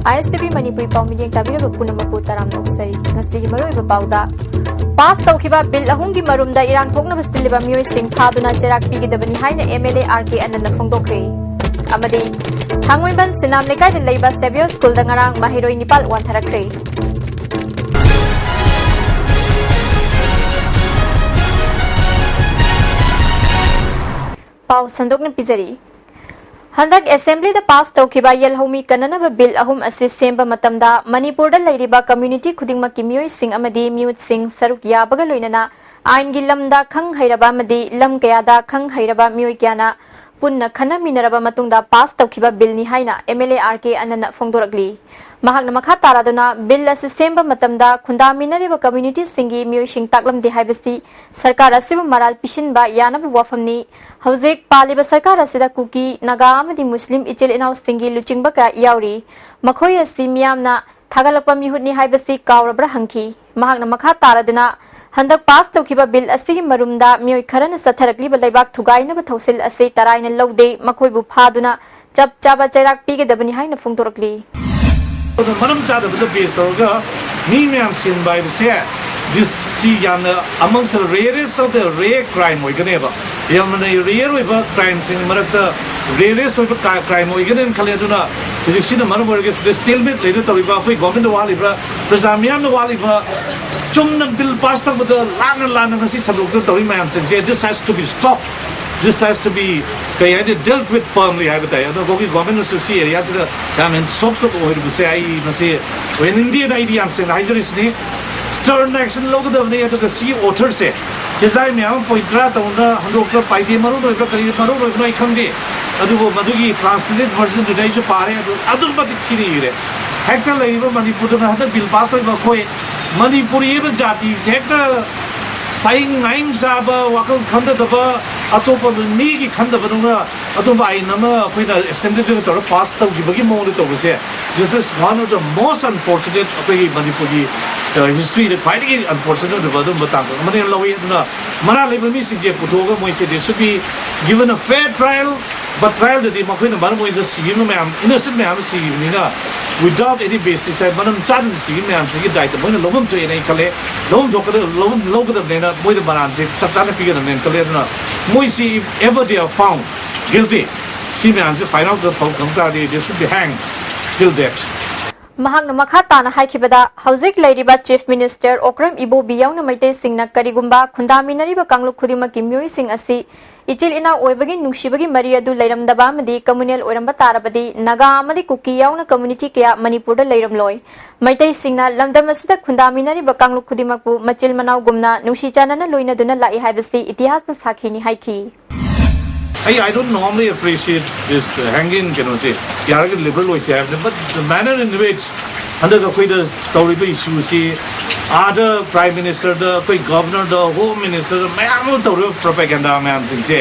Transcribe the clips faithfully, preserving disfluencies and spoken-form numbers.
ꯑꯥꯏ ꯑꯦꯁ T V Manipuri ꯄꯥꯎ ꯃꯤꯠꯌꯦꯡ ꯇꯥꯕꯤꯔꯕ ꯄꯨꯝꯅꯃꯛꯄꯨ ꯇꯔꯥꯝꯅ ꯑꯣꯛꯆꯔꯤ꯫ ꯉꯁꯤꯒꯤ ꯃꯔꯨꯑꯣꯏꯕ ꯄꯥꯎꯗ, ꯄꯥꯁ ꯇꯧꯈꯤꯕ ꯕꯤꯜ ꯑꯍꯨꯝꯒꯤ ꯃꯔꯨꯝꯗ ꯏꯔꯥꯡ ꯊꯣꯛꯅꯕ ꯁꯤꯜꯂꯤꯕ ꯃꯤꯑꯣꯏꯁꯤꯡ ꯐꯥꯗꯨꯅ ꯆꯩꯔꯥꯛ ꯄꯤꯒꯗꯕꯅꯤ ꯍꯥꯏꯅ ꯑꯦꯝ ꯑꯦꯜ ꯑꯦ ꯑꯥꯔ ꯀꯦ ꯑꯅꯟꯅ ꯐꯣꯡꯗꯣꯛꯈ꯭ꯔꯦ꯫ ꯑꯃꯗꯤ ꯊꯥꯡꯃꯩꯕꯟ ꯁꯤꯅꯥꯝ ꯂꯩꯀꯥꯏꯗ ꯂꯩꯕ ꯁꯦꯕꯤꯌꯣ ꯁ꯭ꯀꯨꯜꯗ ꯉꯔꯥꯡ ꯃꯍꯩꯔꯣꯏ ꯅꯤꯄꯥꯜ ꯋꯥꯟꯊꯔꯛꯈ꯭ꯔꯦ꯫ ꯄꯥꯎ ꯁꯟꯗꯣꯛꯅ ꯄꯤꯖꯔꯤ꯫ ꯍꯟꯗꯛ ꯑꯦꯁꯦꯝꯕ꯭ꯂꯤꯗ ꯄꯥꯁ ꯇꯧꯈꯤꯕ ꯌꯦꯜꯍꯧꯃꯤ ꯀꯟꯅꯅꯕ ꯕꯤꯜ ꯑꯍꯨꯝ ꯑꯁꯤ ꯁꯦꯝꯕ ꯃꯇꯝꯗ ꯃꯅꯤꯄꯨꯔꯗ ꯂꯩꯔꯤꯕ ꯀꯝꯃ꯭ꯌꯨꯅꯤꯇꯤ ꯈꯨꯗꯤꯡꯃꯛꯀꯤ ꯃꯤꯑꯣꯏꯁꯤꯡ ꯑꯃꯗꯤ ꯃꯤꯍꯨꯠꯁꯤꯡ ꯁꯔꯨꯛ ꯌꯥꯕꯒ ꯂꯣꯏꯅꯅ ꯑꯥꯏꯟꯒꯤ ꯂꯝꯗ ꯈꯪ ꯍꯩꯔꯕ ꯑꯃꯗꯤ ꯂꯝ ꯀꯌꯥꯗ ꯈꯪ ꯍꯩꯔꯕ ꯃꯤꯑꯣꯏ ꯀꯌꯥꯅ ꯄꯨꯟꯅ ꯈꯟꯅꯃꯤꯟꯅꯔꯕ ꯃꯇꯨꯡꯗ ꯄꯥꯁ ꯇꯧꯈꯤꯕ ꯕꯤꯜꯅꯤ ꯍꯥꯏꯅ ꯑꯦꯝ ꯑꯦꯜ ꯑꯦ ꯑꯥꯔ ꯀꯦ ꯑꯅꯟꯅ ꯐꯣꯡꯗꯣꯔꯛꯂꯤ꯫ ꯃꯍꯥꯛꯅ ꯃꯈꯥ ꯇꯥꯔꯗꯨꯅ ꯕꯤꯜ ꯑꯁꯤ ꯁꯦꯝꯕ ꯃꯇꯝꯗ ꯈꯨꯟꯗꯥꯃꯤꯟꯅꯔꯤꯕ ꯀꯝꯃ꯭ꯌꯨꯅꯤꯇꯤꯁꯤꯡꯒꯤ ꯃꯤꯑꯣꯏꯁꯤꯡ ꯇꯥꯛꯂꯝꯗꯦ ꯍꯥꯏꯕꯁꯤ ꯁꯔꯀꯥꯔ ꯑꯁꯤꯕꯨ ꯃꯔꯥꯜ ꯄꯤꯁꯤꯟꯕ ꯌꯥꯅꯕ ꯋꯥꯐꯝꯅꯤ꯫ ꯍꯧꯖꯤꯛ ꯄꯥꯜꯂꯤꯕ ꯁꯔꯀꯥꯔ ꯑꯁꯤꯗ ꯀꯨꯀꯤ, ꯅꯥꯒꯥ ꯑꯃꯗꯤ ꯃꯨꯁꯂꯤꯝ ꯏꯆꯤꯜ ꯏꯅꯥꯎꯁꯤꯡꯒꯤ ꯂꯨꯆꯤꯡꯕ ꯀꯌꯥ ꯌꯥꯎꯔꯤ꯫ ꯃꯈꯣꯏ ꯑꯁꯤ ꯃꯤꯌꯥꯝꯅ ꯊꯥꯒꯠꯂꯛꯄ ꯃꯤꯍꯨꯠꯅꯤ ꯍꯥꯏꯕꯁꯤ ꯀꯥꯎꯔꯕ꯭ꯔꯥ ꯍꯪꯈꯤ꯫ ꯃꯍꯥꯛꯅ ꯃꯈꯥ ꯇꯥꯔꯗꯨꯅ, ꯍꯟꯗꯛ ꯄꯥꯁ ꯇꯧꯈꯤꯕ ꯕꯤꯜ ꯑꯁꯤꯒꯤ ꯃꯔꯨꯝꯗ ꯃꯤꯑꯣꯏ ꯈꯔꯅ ꯆꯠꯊꯔꯛꯂꯤꯕ ꯂꯩꯕꯥꯛ ꯊꯨꯒꯥꯏꯅꯕ ꯊꯧꯁꯤꯜ ꯑꯁꯤ ꯇꯔꯥꯏꯅ ꯂꯧꯗꯦ, ꯃꯈꯣꯏꯕꯨ ꯐꯥꯗꯨꯅ ꯆꯞ ꯆꯥꯕ ꯆꯩꯔꯥꯛ ꯄꯤꯒꯗꯕꯅꯤ ꯍꯥꯏꯅ ꯐꯣꯡꯗꯣꯔꯛꯂꯤ꯫ ꯑꯗꯨꯅ ꯃꯔꯝ ꯆꯥꯗꯕꯗ ꯕꯦꯁ ꯇꯧꯔꯒ ꯃꯤ ꯃꯌꯥꯝ ꯁꯤꯍꯟꯕ ꯍꯥꯏꯕꯁꯦ, this ꯁꯤ ꯌꯥꯝꯅ amongst the rarest of the rare crime ꯑꯣꯏꯒꯅꯦꯕ꯫ ꯌꯥꯝꯅ ꯔꯦꯌꯔ ꯑꯣꯏꯕ ꯀ꯭ꯔꯥꯏꯝꯁꯤꯡꯒꯤ ꯃꯔꯛꯇ ꯔꯦꯌꯔꯦꯁ ꯑꯣꯏꯕ ꯀ꯭ꯔꯥꯏꯝ ꯑꯣꯏꯒꯅꯦꯅ ꯈꯜꯂꯦ꯫ ꯑꯗꯨꯅ ꯍꯧꯖꯤꯛ ꯁꯤꯅ ꯃꯔꯝ ꯑꯣꯏꯔꯒ ꯁꯤꯗ ꯁ꯭ꯇꯦꯜꯃꯦꯠ ꯂꯩꯅ ꯇꯧꯔꯤꯕ ꯑꯩꯈꯣꯏ ꯒꯣꯔꯃꯦꯟꯗ ꯋꯥꯠꯂꯤꯕ, ꯄ꯭ꯔꯖꯥ ꯃꯤꯌꯥꯝꯅ ꯋꯥꯠꯂꯤꯕ, ꯆꯨꯝꯅ ꯕꯤꯜ ꯄꯥꯁ ꯇꯧꯕꯗ ꯂꯥꯟꯅ ꯂꯥꯟꯅ ꯉꯁꯤ ꯁꯟꯗꯣꯛꯇꯅ ꯇꯧꯔꯤ ꯃꯌꯥꯝꯁꯤꯡꯁꯦ, this has to be stopped. This has to be, ꯀꯩ ꯍꯥꯏꯅꯤ, dealt with firmly ꯍꯥꯏꯕ ꯇꯥꯏ꯫ ꯑꯗꯣ ꯑꯩꯈꯣꯏꯒꯤ ꯒꯣꯔꯃꯦꯟꯅꯁꯨ ꯁꯤ ꯑꯦꯔꯤꯌꯥꯁꯤꯗ ꯌꯥꯝ ꯍꯦꯟꯅ ꯁꯣꯐ ꯑꯣꯏꯔꯤꯕꯁꯦ ꯑꯩ ꯃꯁꯤ ꯑꯣꯏꯍꯟꯅꯤꯡꯗꯦꯅ ꯑꯩꯗꯤ ꯌꯥꯝ ꯁꯦꯡꯅ ꯍꯥꯏꯖꯔꯤꯁꯤꯅꯤ꯫ ꯁ꯭ꯇꯔꯟ ꯑꯦꯛꯁꯟ ꯂꯧꯒꯗꯕꯅꯤ꯫ ꯑꯗꯨꯒ ꯁꯤꯒꯤ ꯑꯣꯊꯔꯁꯦ ꯆꯦꯖꯥꯏ ꯃꯌꯥꯝ ꯑꯃ ꯄꯣꯏꯟ ꯇꯔꯥ ꯇꯧꯅ ꯍꯟꯗꯣꯛꯄ ꯄꯥꯏꯗꯦ, ꯃꯔꯨ ꯑꯣꯏꯕ꯭ꯔꯥ ꯀꯔꯤ ꯃꯔꯨ ꯑꯣꯏꯕꯅꯣ ꯑꯩ ꯈꯪꯗꯦ꯫ ꯑꯗꯨꯕꯨ ꯃꯗꯨꯒꯤ ꯇ꯭ꯔꯥꯟꯁꯂꯦꯇꯦꯠ ꯚꯔꯖꯟꯗꯨꯗꯤ ꯑꯩꯁꯨ ꯄꯥꯔꯦ, ꯑꯗꯨ ꯑꯗꯨꯛꯀꯤ ꯃꯇꯤꯛ ꯊꯤꯅ ꯏꯔꯦ꯫ ꯍꯦꯛꯇ ꯂꯩꯔꯤꯕ ꯃꯅꯤꯄꯨꯔꯗꯅ ꯍꯟꯗꯛ ꯕꯤꯜ ꯄꯥꯁ ꯇꯧꯔꯤꯕ ꯑꯩꯈꯣꯏ ꯃꯅꯤꯄꯨꯔꯤ ꯍꯥꯏꯕ ꯖꯥꯇꯤꯁꯦ ꯍꯦꯛꯇ ꯁꯥꯏꯡ ꯃꯥꯏꯡ ꯆꯥꯕ, ꯋꯥꯈꯜ ꯈꯟꯊꯗꯕ, ꯑꯇꯣꯞꯄ ꯃꯤꯒꯤ ꯈꯟꯗꯕꯗꯧꯅ ꯑꯗꯨꯝꯕ ꯑꯥꯏꯟ ꯑꯃ ꯑꯩꯈꯣꯏꯅ ꯑꯦꯁꯦꯝꯕ꯭ꯂꯤꯗ ꯇꯧꯔꯒ ꯄꯥꯁ ꯇꯧꯈꯤꯕꯒꯤ ꯃꯑꯣꯡꯗ ꯇꯧꯕꯁꯦ, this is one of the most unfortunate, ꯑꯩꯈꯣꯏꯒꯤ ꯃꯅꯤꯄꯨꯔꯒꯤ, ꯑ, ꯍꯤꯁꯇ꯭ꯔꯤꯗ ꯈ꯭ꯋꯥꯏꯗꯒꯤ ꯑꯟꯐꯣꯔꯆꯨꯅꯦꯠ ꯑꯣꯏꯕ ꯑꯗꯨꯝꯕ ꯇꯥꯡꯀꯛ ꯑꯃꯅꯦꯅ ꯂꯧꯏ꯫ ꯑꯗꯨꯅ ꯃꯔꯥꯜ ꯂꯩꯕ ꯃꯤꯁꯤꯡꯁꯦ ꯄꯨꯊꯣꯛꯑꯒ ꯃꯣꯏꯁꯦ they should be given a fair trial, But trial ꯗꯗꯤ ꯃꯈꯣꯏꯅ ꯃꯔꯝ ꯑꯣꯏꯔꯒ ꯁꯤꯈꯤꯕ ꯃꯌꯥꯝ, innocent ꯃꯌꯥꯝ ꯁꯤꯈꯤꯕꯅꯤꯅ, without any basis ꯍꯥꯏ, ꯃꯔꯝ ꯆꯥꯗꯅ ꯁꯤꯈꯤꯕ ꯃꯌꯥꯝꯁꯤꯒꯤ ꯗꯥꯏꯇ ꯃꯣꯏꯅ ꯂꯧꯐꯝ ꯊꯣꯛꯑꯦꯅ ꯑꯩ ꯈꯜꯂꯦ꯫ ꯂꯧꯐꯝ ꯊꯣꯛꯀꯗꯕ, ꯂꯧꯐꯝ ꯂꯧꯒꯗꯕꯅꯦꯅ ꯃꯣꯏꯗ ꯃꯔꯥꯟꯁꯦ ꯆꯞ ꯆꯥꯅ ꯄꯤꯒꯗꯕꯅꯦꯅ ꯈꯜꯂꯦ꯫ ꯑꯗꯨꯅ ꯃꯣꯏꯁꯤ, if ever they are found guilty, ꯁꯤ ꯃꯌꯥꯝꯁꯦ find out ꯐꯪ ꯇꯥꯔꯗꯤ, they should be hanged till death. ꯃꯍꯥꯛꯅ ꯃꯈꯥ ꯇꯥꯅ ꯍꯥꯏꯈꯤꯕꯗ, ꯍꯧꯖꯤꯛ ꯂꯩꯔꯤꯕ Chief Minister ꯑꯣꯀ꯭ꯔꯝ ꯏꯕꯣꯕꯤ ꯌꯥꯎꯅ ꯃꯩꯇꯩꯁꯤꯡꯅ ꯀꯔꯤꯒꯨꯝꯕ ꯈꯨꯟꯗꯥꯃꯤꯟꯅꯔꯤꯕ ꯀꯥꯡꯂꯨꯞ ꯈꯨꯗꯤꯡꯃꯛꯀꯤ ꯃꯤꯑꯣꯏꯁꯤꯡ ꯑꯁꯤ ꯏꯆꯤꯜ ꯏꯅꯥꯎ ꯑꯣꯏꯕꯒꯤ ꯅꯨꯡꯁꯤꯕꯒꯤ ꯃꯔꯤ ꯑꯗꯨ ꯂꯩꯔꯝꯗꯕ ꯑꯃꯗꯤ communal ꯑꯣꯏꯔꯝꯕ ꯇꯥꯔꯕꯗꯤ ꯅꯥꯒꯥ ꯑꯃꯗꯤ ꯀꯨꯀꯤ ꯌꯥꯎꯅ community ꯀꯌꯥ ꯃꯅꯤꯄꯨꯔꯗ ꯂꯩꯔꯝꯂꯣꯏ꯫ ꯃꯩꯇꯩꯁꯤꯡꯅ ꯂꯝꯗꯝ ꯑꯁꯤꯗ ꯈꯨꯟꯗꯥꯃꯤꯟꯅꯔꯤꯕ ꯀꯥꯡꯂꯨꯞ ꯈꯨꯗꯤꯡꯃꯛꯄꯨ ꯃꯆꯤꯜ ꯃꯅꯥꯎꯒꯨꯝꯅ ꯅꯨꯡꯁꯤ ꯆꯥꯟꯅꯅ ꯂꯣꯏꯅꯗꯨꯅ ꯂꯥꯛꯏ ꯍꯥꯏꯕꯁꯤ ꯏꯇꯤꯍꯥꯁꯅ ꯁꯥꯈꯤꯅꯤ ꯍꯥꯏꯈꯤ꯫ ꯑꯩ, I don't normally appreciate this hanging ꯀꯩꯅꯣꯁꯦ, ꯌꯥꯔꯒꯗꯤ liberal ꯑꯣꯏꯁꯦ ꯍꯥꯏꯕꯅꯤ, but the manner in which ꯍꯟꯗꯛ ꯑꯩꯈꯣꯏꯗ ꯇꯧꯔꯤꯕ ꯏꯁꯨꯁꯤ, ꯑꯥꯗ Prime Minister ꯗ, ꯑꯩꯈꯣꯏ Governor ꯗ, Home Minister ꯗ ꯃꯌꯥꯝ ꯑꯃ ꯇꯧꯔꯤꯕ propaganda ꯃꯌꯥꯝꯁꯤꯡꯁꯦ,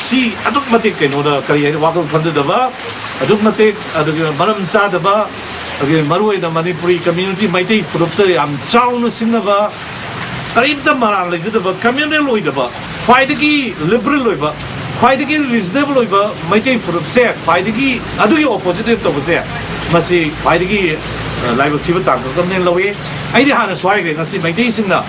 ꯁꯤ ꯑꯗꯨꯛ ꯃꯇꯤꯛ ꯀꯩꯅꯣꯗ, ꯀꯔꯤ ꯍꯥꯏꯅꯤ, ꯋꯥꯈꯜ ꯈꯟꯊꯗꯕ, ꯑꯗꯨꯛ ꯃꯇꯤꯛ, ꯑꯗꯨꯒ ꯃꯔꯝ ꯆꯥꯗꯕ, ꯑꯗꯨꯒ ꯃꯔꯨꯑꯣꯏꯅ ꯃꯅꯤꯄꯨꯔꯤ community, ꯃꯩꯇꯩ ꯐꯨꯔꯨꯞꯇ ꯌꯥꯝ ꯆꯥꯎꯅ ꯁꯤꯡꯅꯕ, ꯀꯔꯤꯝꯇ ꯃꯔꯥꯜ ꯂꯩꯖꯗꯕ, communal ꯑꯣꯏꯗꯕ, ꯈ꯭ꯋꯥꯏꯗꯒꯤ liberal ꯑꯣꯏꯕ, ꯈ꯭ꯋꯥꯏꯗꯒꯤ reasonable ꯑꯣꯏꯕ ꯃꯩꯇꯩ ꯐꯨꯔꯨꯞꯁꯦ, ꯈ꯭ꯋꯥꯏꯗꯒꯤ ꯑꯗꯨꯒꯤ opposite ꯇꯧꯕꯁꯦ, ꯃꯁꯤ ꯈ꯭ꯋꯥꯏꯗꯒꯤ, ꯑ, ꯂꯥꯏꯕꯛ ꯊꯤꯕ ꯇꯥꯡꯀꯛ ꯑꯃꯅꯦꯅ ꯂꯧꯏ꯫ ꯑꯩꯗꯤ ꯍꯥꯟꯅꯁꯨ ꯍꯥꯏꯈ꯭ꯔꯦ, ꯉꯁꯤ ꯃꯩꯇꯩꯁꯤꯡꯅ,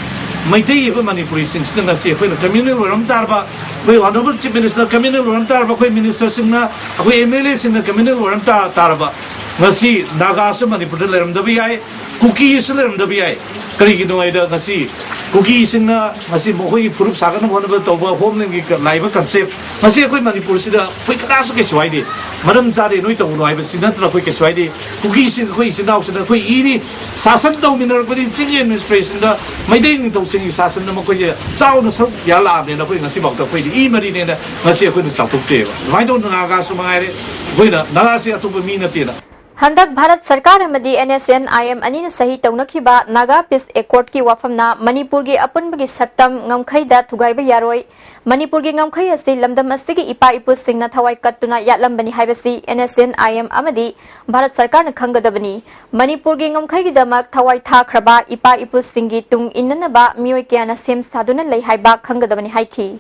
ꯃꯩꯇꯩ ꯑꯣꯏꯕ ꯃꯅꯤꯄꯨꯔꯤꯁꯤꯡꯁꯤꯅ ꯉꯁꯤ ꯑꯩꯈꯣꯏꯅ communal ꯑꯣꯏꯔꯝ ꯇꯥꯔꯕ, ꯑꯩꯈꯣꯏ Honourable Chief Minister communal ꯑꯣꯏꯔꯝ ꯇꯥꯔꯕ, ꯑꯩꯈꯣꯏ minister ꯁꯤꯡꯅ, ꯑꯩꯈꯣꯏ MLA ꯁꯤꯡꯅ communal ꯑꯣꯏꯔꯝ ꯇꯥ-, ꯇꯥꯔꯕ, ꯉꯁꯤ ꯅꯥꯒꯥꯁꯨ ꯃꯅꯤꯄꯨꯔꯗ ꯂꯩꯔꯝꯗꯕ ꯌꯥꯏ, ꯀꯨꯀꯤꯁꯨ ꯂꯩꯔꯝꯗꯕ ꯌꯥꯏ꯫ ꯀꯔꯤꯒꯤꯅꯣ ꯍꯥꯏꯗ, ꯉꯁꯤ ꯀꯨꯀꯤꯁꯤꯡꯅ ꯉꯁꯤ ꯃꯈꯣꯏꯒꯤ ꯐꯨꯔꯨꯞ ꯁꯥꯒꯠꯅꯕ ꯍꯣꯠꯅꯕꯗ ꯇꯧꯕ ꯍꯣꯝꯂꯦꯟꯒꯤ ꯂꯥꯛꯏꯕ concept, ꯉꯁꯤ ꯑꯩꯈꯣꯏ ꯃꯅꯤꯄꯨꯔꯁꯤꯗ ꯑꯩꯈꯣꯏ ꯀꯅꯥꯁꯨ ꯀꯩꯁꯨ ꯍꯥꯏꯗꯦ꯫ ꯃꯔꯝ ꯆꯥꯗꯦ, ꯅꯣꯏ ꯇꯧꯒꯅꯨ ꯍꯥꯏꯕꯁꯤ ꯅꯠꯇꯅ ꯑꯩꯈꯣꯏ ꯀꯩꯁꯨ ꯍꯥꯏꯗꯦ꯫ ꯀꯨꯀꯤꯁꯤꯡ, ꯑꯩꯈꯣꯏ ꯏꯆꯤꯟ ꯏꯅꯥꯎꯁꯤꯡꯅ ꯑꯩꯈꯣꯏ ꯏꯅꯤ, ꯁꯥꯁꯟ ꯇꯧꯃꯤꯟꯅꯔꯛꯄꯗꯤ ꯆꯤꯡꯒꯤ administration ꯗ ꯃꯩꯇꯩ ꯅꯤꯡꯊꯧꯁꯤꯡꯒꯤ ꯁꯥꯁꯟꯗ ꯃꯈꯣꯏꯁꯦ ꯆꯥꯎꯅ ꯁꯔꯨꯛ ꯌꯥꯜꯂꯛꯑꯕꯅꯤꯅ ꯑꯩꯈꯣꯏ ꯉꯁꯤꯐꯥꯎꯗ ꯑꯩꯈꯣꯏꯗꯤ ꯏ ꯃꯔꯤꯅꯦꯅ ꯉꯁꯤ ꯑꯩꯈꯣꯏꯅ ꯆꯥꯎꯊꯣꯛꯆꯩꯑꯕ꯫ ꯑꯗꯨꯃꯥꯏꯅ ꯇꯧꯗꯅ ꯅꯥꯒꯥꯁꯨ ꯃꯉꯥꯏꯔꯦ, ꯑꯩꯈꯣꯏꯅ ꯅꯥꯒꯥꯁꯤ ꯑꯇꯣꯞꯄ ꯃꯤ ꯅꯠꯇꯦꯅ꯫ ꯍꯟꯗꯛ ꯚꯥꯔꯠ ꯁꯔꯀꯥꯔ ꯑꯃꯗꯤ NSCN-IM ꯑꯅꯤꯅ ꯁꯍꯤ ꯇꯧꯅꯈꯤꯕ Naga Peace Accord ꯀꯤ ꯋꯥꯐꯝꯅ ꯃꯅꯤꯄꯨꯔꯒꯤ ꯑꯄꯨꯟꯕꯒꯤ ꯁꯛꯇꯝ ꯉꯝꯈꯩꯗ ꯊꯨꯒꯥꯏꯕ ꯌꯥꯔꯣꯏ꯫ ꯃꯅꯤꯄꯨꯔꯒꯤ ꯉꯝꯈꯩ ꯑꯁꯤ ꯂꯝꯗꯝ ꯑꯁꯤꯒꯤ ꯏꯄꯥ ꯏꯄꯨꯁꯤꯡꯅ ꯊꯋꯥꯏ ꯀꯠꯇꯨꯅ ꯌꯥꯠꯂꯝꯕꯅꯤ ꯍꯥꯏꯕꯁꯤ NSCN-IM ꯑꯃꯗꯤ ꯚꯥꯔꯠ ꯁꯔꯀꯥꯔꯅ ꯈꯪꯒꯗꯕꯅꯤ꯫ ꯃꯅꯤꯄꯨꯔꯒꯤ ꯉꯝꯈꯩꯒꯤꯗꯃꯛ ꯊꯋꯥꯏ ꯊꯥꯈ꯭ꯔꯕ ꯏꯄꯥ ꯏꯄꯨꯁꯤꯡꯒꯤ ꯇꯨꯡ ꯏꯟꯅꯅꯕ ꯃꯤꯑꯣꯏ ꯀꯌꯥꯅ ꯁꯦꯝ ꯁꯥꯗꯨꯅ ꯂꯩ ꯍꯥꯏꯕ ꯈꯪꯒꯗꯕꯅꯤ ꯍꯥꯏꯈꯤ꯫